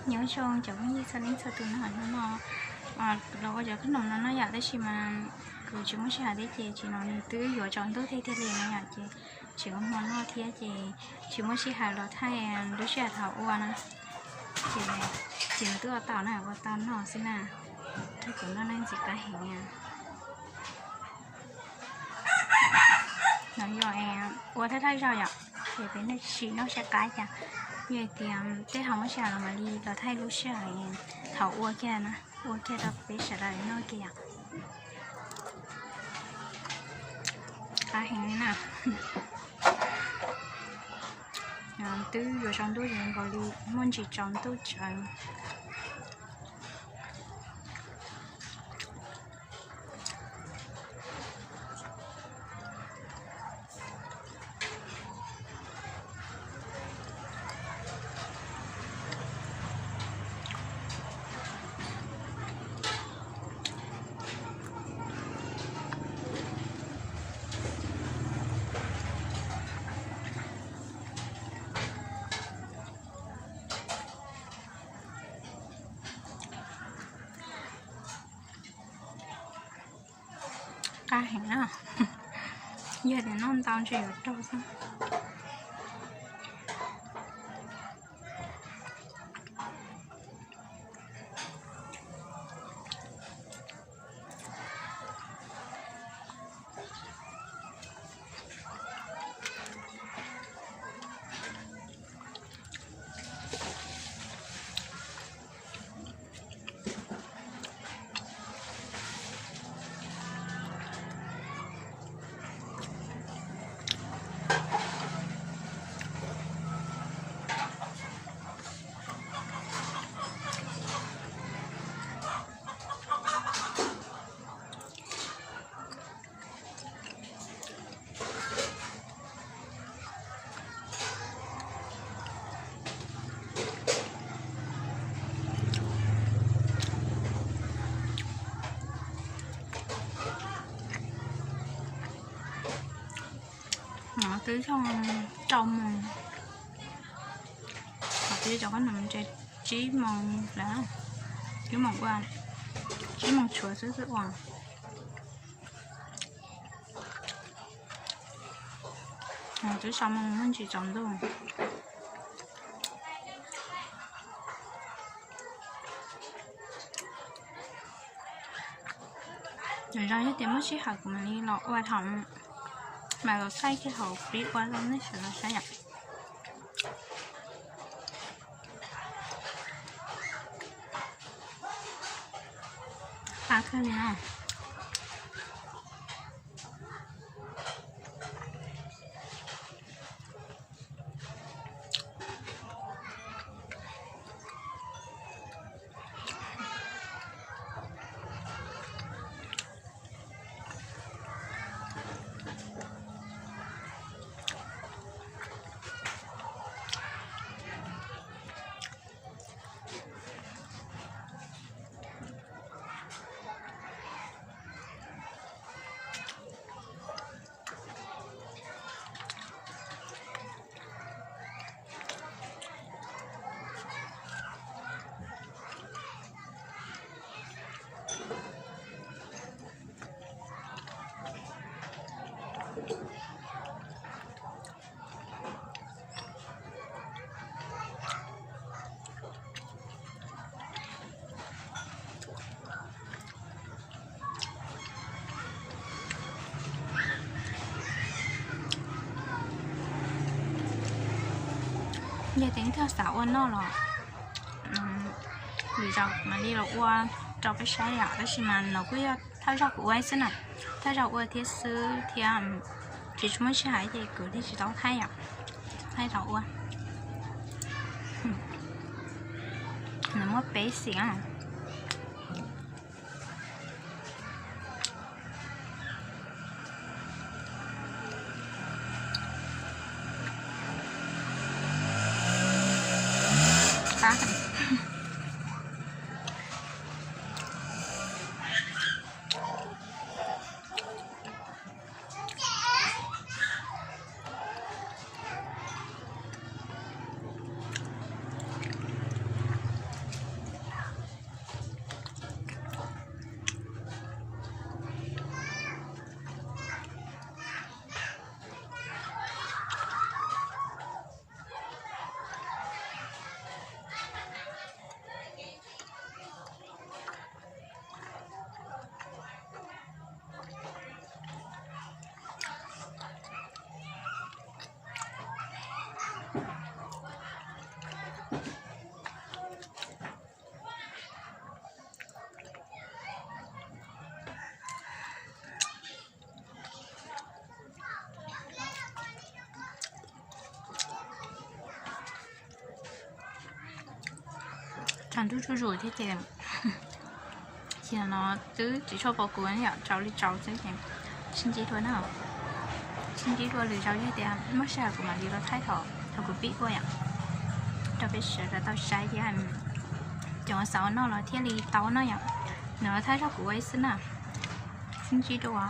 Nyob zoo cov phooj ywg txhua leej txhua tus no, hnub no los ua cov khoom no no yom, tab sis mas kuv tsis muaj sij hawm thiab ces tsim no nws twb yuav tsaus ntuj tiag tiag li no yom, ces tsis ua hmo noj thiab ces tsis muaj sij hawm los thaij lub sij hawm thaum ua na. Ces, ces nws twb ua tau na, ua tau noj xwb na. Kuv noj nej ntxim qab heev na. No yog ua thawj thawj zaug yom, ces peb nej sim noj saib qab cas. Yog tias tej ho muaj sij hawm los mam li los thaij lub sij hawm thaum ua kiag na, ua kiag rau peb sawv daws noj kiag yom. Qab heev li na. Twb yuav tsaus ntuj zoo nkaus li muaj ntsis tsaus ntuj tsawv. Qab heev na. Yog tias noj ntau ntshe yuav raug xwb. No twb yog rau moos, ho twb cov qab no ntshe tsib moos lawm, tsib moos ua, tsib moos tshuav xwb xwb ua. Twb rau moos muaj ntsis tsaus ntuj. Yog tias muaj sij hawm kuv mam li los ua thaum, mam los thaij kiag thaum pib ua rau nej sawv daws saib yom. Qab kawg li na. Yog tias nej xav ua noj los lwm zaus mam li los ua rau peb saib yom, tab sis mas no kuj yog thawj zaug kuv ua xwb na, thawj zaug ua thiab xwb thiab, tsis muaj sij hawm ces kuv thiaj tsis tau thaij yom, thaij tau ua. Nws muaj peb xim na. Tshav ntuj tsuj zus thiab ces nim no twb tsis tshua pom kuv yom, tsaus li tsaus xwb ces sib ntsib dua na. Sib ntsib dua lwm zaus yog tias muaj sij hawm kuv mam li los thaij thaum kuv pib ua yom, rau peb sawv daws tau saib thiab. Cov xav noj los thiaj li tau noj yom. Nws los thaij zog kuv ua ib xwb na. Sib ntsib dua.